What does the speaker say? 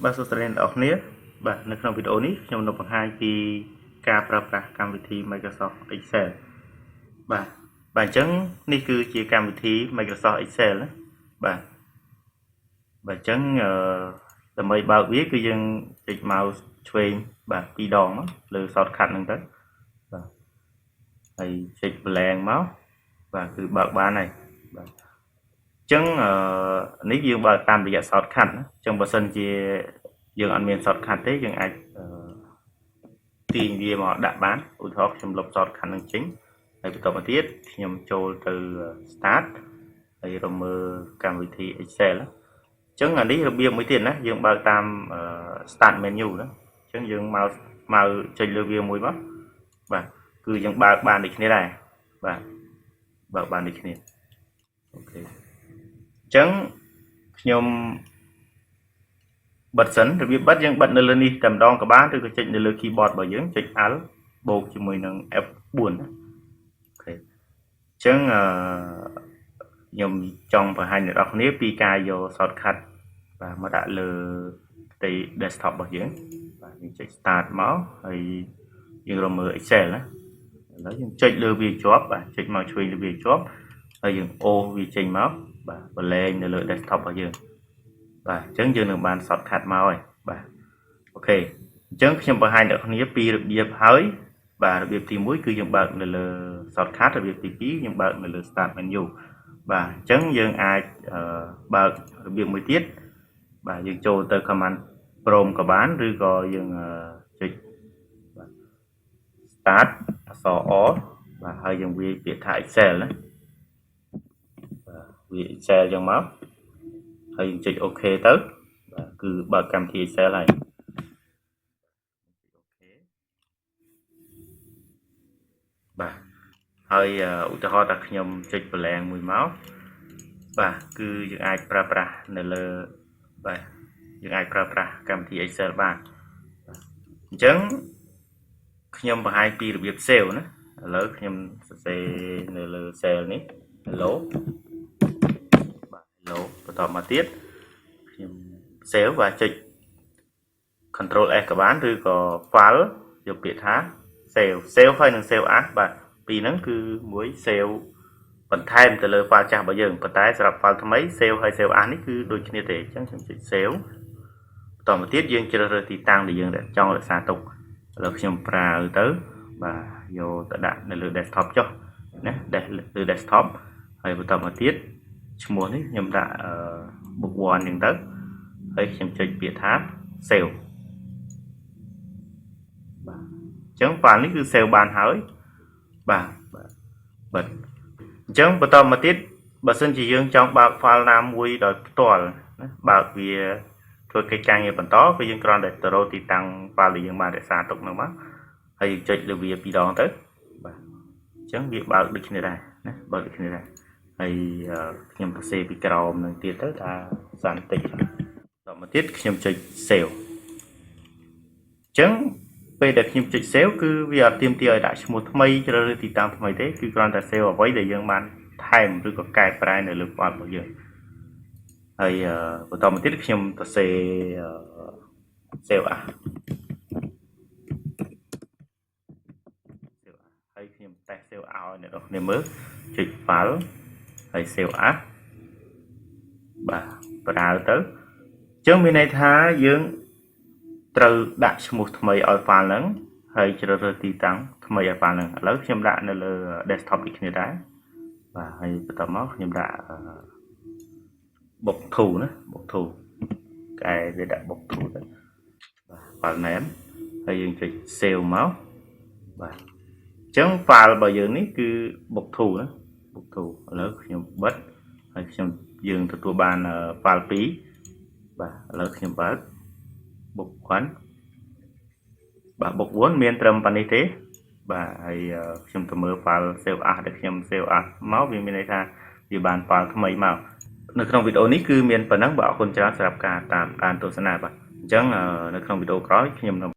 បាទសួស្តីអ្នកទាំងអស់គ្នាបាទនៅក្នុងវីដេអូនេះខ្ញុំនឹងបង្ហាញពីការប្រើប្រាស់កម្មវិធី Microsoft Excel បាទបាទអញ្ចឹងនេះគឺជាកម្មវិធី Microsoft Excel ណាបាទបាទអញ្ចឹងអឺដើម្បីបើកវាគឺយើងចុច mouse ឆ្វេងបាទពីរដងមកលើ shortcut ហ្នឹងទៅបាទហើយចុច blank មកបាទគឺបើកបានហើយបាទអញ្ចឹងអឺនេះយើងបើកតាមរយៈ shortcut ណាអញ្ចឹងបើសិនជាយើងអត់មាន shortcut ទេយើងអាចទាញវាមកដាក់បានឧទាហរណ៍ខ្ញុំលុប shortcut នឹងចេញហើយបន្តមកទៀតខ្ញុំចូលទៅ start ហើយរកមើលកម្មវិធី Excel អញ្ចឹងអានេះរបៀបមួយទៀតណាយើងបើកតាម start menu ណាអញ្ចឹងយើងមកមកចុចលើវាមួយមកបាទគឺយើងបើកបានដូចគ្នាដែរបាទបើកបានដូចគ្នាOK អញ្ចឹងខ្ញុំបិទសិនរបៀបបិទយើងបិទនៅលើនេះតែម្ដងក៏បានឬក៏ចុចនៅលើ keyboard របស់យើងចុច Alt បូកជាមួយនឹង F4 ណាOK អញ្ចឹងអឺខ្ញុំចង់បង្ហាញអ្នកទាំងអស់គ្នាពីការយក shortcut បាទមកដាក់លើផ្ទៃ desktop របស់យើងបាទយើងចុច start មកហើយយើងរកមើល Excel ណាឥឡូវយើងចុចលើវាជាប់បាទចុចមកឆ្វេងលើវាជាប់ហើយយើងអូសវាចេញមកបាទបលែងនៅលើ desktop របស់យើងបាទអញ្ចឹងយើងនឹងបាន shortcut មកហើយបាទ OK អញ្ចឹងខ្ញុំបង្ហាញដល់គ្នាពីរបៀបហើយបាទរបៀបទី1គឺយើងបើកនៅលើ shortcut របៀបទី2យើងបើកនៅលើ start menu បាទអញ្ចឹងយើងអាចបើករបៀបមួយទៀតបាទយើងចូលទៅ command prompt ក៏បានឬក៏យើងចុចបាទ start អក្សរ R បាទហើយយើងវាយពាក្យថា Excel ណាបាទវាយ Excel អញ្ចឹងមកហើយយើងចុច OK ទៅបាទគឺបើកកម្មវិធី Excel ហើយ OK បាទហើយឧទាហរណ៍ថាខ្ញុំចុច blank មួយមកបាទគឺយើងអាចប្រើប្រាស់នៅលើបាទយើងអាចប្រើប្រាស់កម្មវិធី Excel បានអញ្ចឹងខ្ញុំបង្ហាញពីរបៀប save ណាឥឡូវខ្ញុំសរសេរនៅលើ cell នេះ hello បាទ hello បន្តមកទៀតខ្ញុំ save បាទចុច control S ក៏បានឬក៏ file យកពាក្យថា save save ហើយនឹង save as បាទពីរហ្នឹងគឺមួយ save បន្ថែមទៅលើ file ចាស់របស់យើងប៉ុន្តែសម្រាប់ file ថ្មី save ហើយ save as នេះគឺដូចគ្នាទេអញ្ចឹងខ្ញុំចុច save បន្តមកទៀតយើងជ្រើសរើសទីតាំងដែលយើងចង់រក្សាទុកឥឡូវខ្ញុំប្រើទៅបាទយកទៅដាក់នៅលើ desktop ចុះណាលើ desktop ហើយបន្តមកទៀតឈ្មោះនេះខ្ញុំដាក់ book 1អញ្ចឹងទៅហើយខ្ញុំចុចពាក្យថា save បាទអញ្ចឹង file នេះគឺ save បានហើយបាទបាទបាទអញ្ចឹងបន្តមកទៀតបើសិនជាយើងចង់បើក file ណាមួយដោយផ្ទាល់ណាបើកវាធ្វើកិច្ចការងារបន្តគឺយើងគ្រាន់តែទៅរកទីតាំង file ដែលយើងបានរក្សាទុកហ្នឹងមកហើយចុចលើវាពីរដងទៅបាទអញ្ចឹងវាបើកដូចគ្នាដែរណាបើកដូចគ្នាដែរហើយខ្ញុំសរសេរពីក្រោមនឹងទៀតទៅថាសន្តិចបន្តមកទៀតខ្ញុំចុច save អញ្ចឹងពេលដែលខ្ញុំចុច save គឺវាអត់ទាមទារឲ្យដាក់ឈ្មោះថ្មីជ្រើសរើសទីតាំងថ្មីទេគឺគ្រាន់តែ save អ្វីដែលយើងបានថែមឬក៏កែប្រែនៅលើ file របស់យើងហើយបន្តមកទៀតខ្ញុំសរសេរ save as save as ហើយខ្ញុំ test save as ឲ្យអ្នកទាំងអស់គ្នាមើលចុច file ហើយ save as បាទប្រើទៅអញ្ចឹងមានន័យថាយើងត្រូវដាក់ឈ្មោះថ្មីឲ្យ file ហ្នឹងហើយជ្រើសរើសទីតាំងថ្មីឲ្យ file ហ្នឹងឥឡូវខ្ញុំដាក់នៅលើ desktop ដូចគ្នាដែរបាទហើយបន្ទាប់មកខ្ញុំដាក់ book 2ណា book 2កែវាដាក់ book 2ទៅបាទ file name ហើយយើងចុច save មកបាទអញ្ចឹង file របស់យើងនេះគឺ book 2ណា book 2ឥឡូវខ្ញុំបិទហើយខ្ញុំយើងទទួលបាន file 2បាទឥឡូវខ្ញុំបើក book 1បាទ book 1មានត្រឹមប៉ុណ្នេះទេបាទហើយខ្ញុំទៅមើល file save as ដែលខ្ញុំ save as មកវាមានន័យថាវាបាន file ថ្មីមកនៅក្នុងវីដេអូនេះគឺមានប៉ុណ្ណឹងបាទអរគុណច្រើនសម្រាប់ការតាមដានទស្សនាបាទអញ្ចឹងនៅក្នុងវីដេអូក្រោយខ្ញុំនឹង